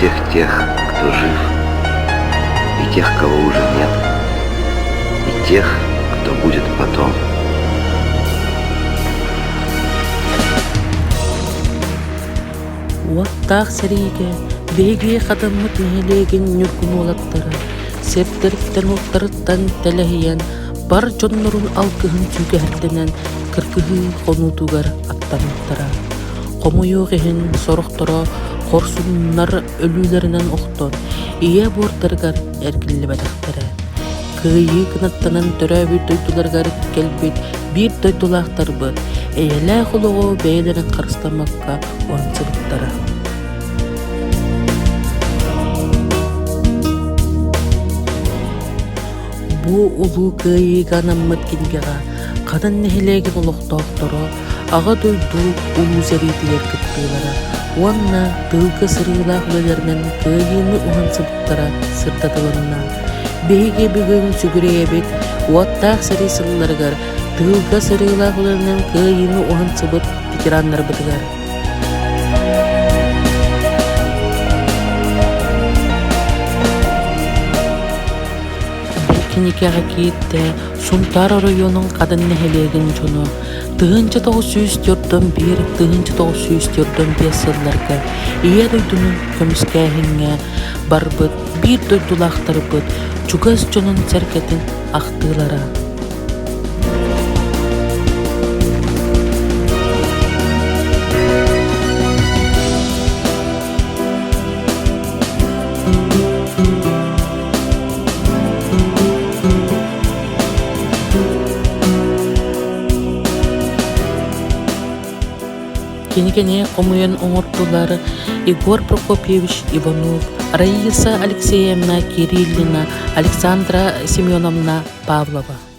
всех тех, кто жив, и тех, кого уже нет, и тех, кто будет потом. Уоттаах сэриигэ биһиги хатаммыт нэһилиэгин ньургун уолаттара сирдэриттэн-уоттарыттан тэлэһийэн бар дьоннорун алгыһын сүгэһэрдэнэн кыргыһыы хонуутугар аттаммыттара. Хомойуох иһин сорохторо хорсуннар өлүүлэринэн охтон ийэ буордарыгар эргиллибэтэхтэрэ. Кыайыы кынаттанан төрөөбүт дойдуларыгар кэлбит биир дойдулаахтарбыт эйэлээх олоҕу бэйэлэрин харыстаммакка уһансыбыттара. Бу Улуу Кыайыыга анаммыт кинигэҕэ Хатан нэһилиэгин олохтоохторо Аҕа дойду Улуу сэриитигэр кыттыылара уонна тыылга сырыылаах үлэлэринэн кыайыыны уһансыбыттара сырдатылынна. Биһиги бүгүн сүгүрүйэбит уоттаах сэрии сылларыгар тыылга сырыылаах үлэнэн кыайыыны уһансыбыт ветераннарбытыгар. Бу кинигэҕэ киирдэ Сунтаар оройуонун Хадан нэһилиэгин дьоно 1941-1945 сылларга Ийэ дойдуну көмүскээһиҥҥэ барбыт биир дойдулаахтарбыт чугас дьонун-сэргэтин ахтыылара. Кинигэни хомуйан оҥордулар Егор Прокопьевич Иванов, Раиса Алексеевна Кириллина, Александра Семеновна Павлова.